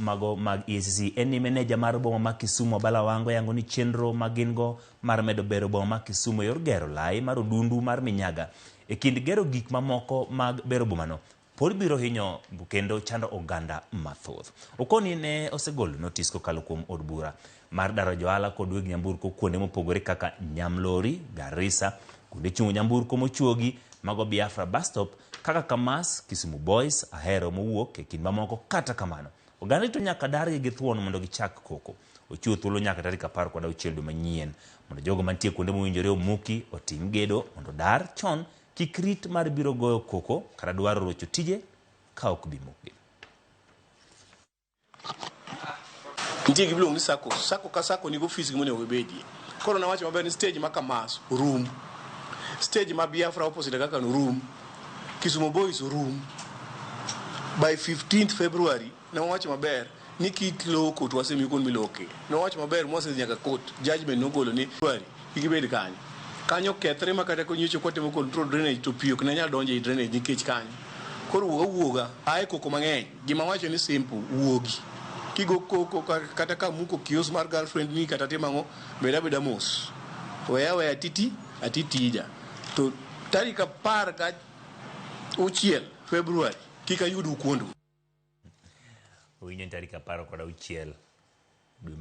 mago mag EACC en ni meneja mar boma ma Kisumu Abala Wango yango ni chenro ma gin go mar medo bero boma ma Kisumu e yor gero lai mar odundu mar minyaga e kind gero gik mamoko mag bero bomano pod biro hinyo kendo chando oganda mathoth. Okoni ne osegolo notis kokalo kuom od bura mar daro johala kod weg nyamburko kuonde mopogore kaka Nyamlori, Garissa, kuonde chungo nyamburko mochuogi mago Biafra bus stop kaka Kamas, Kisumu Boys, Ahero mowuok e kind mamoko. Kata kamano, oganda rito nyaka dargi gi thuon mondo gichak koko. Ochiwo thuolo nyaka tarik 16 dwe manyien mondo jogo mantie kuonde mowinjore omuki otim gedo mondo dar chon kik rit mar biro goyo koko kata dwaro rocho tije ka ok bi mukgi. Nitie gima iluongo ni sacco. Sacco ka sacco nigi ofis gi monego gibedie. Koro nawacho maber ni stage ma Kamas orum. Stage ma Biafra opposite kaka no rum. Kisumu Boys orum. By 15th February ne wawacho maber ni kiloko to wasemiyi kuond miloke. Ne wawacho maber mwasedhi nyaka court. Judgment nogolo ni February kik ibed kanyo. Kanyo okethre ma kata konyocha kwatimo control drainage to pi ok ne nyal donjo ei drainage nikech kanyo. Koro wuog awuoga, ae koko mang'eny. Gima awacho ni simple, wuogi. Kigo koko kata ka muko kios mar girlfriend ni kata timo ang'o, bed abeda mos. Weya aweya titi, ati tija. To tarik 16 February kik ayudu kuondu. Owinjo ni tarik 16 dwe.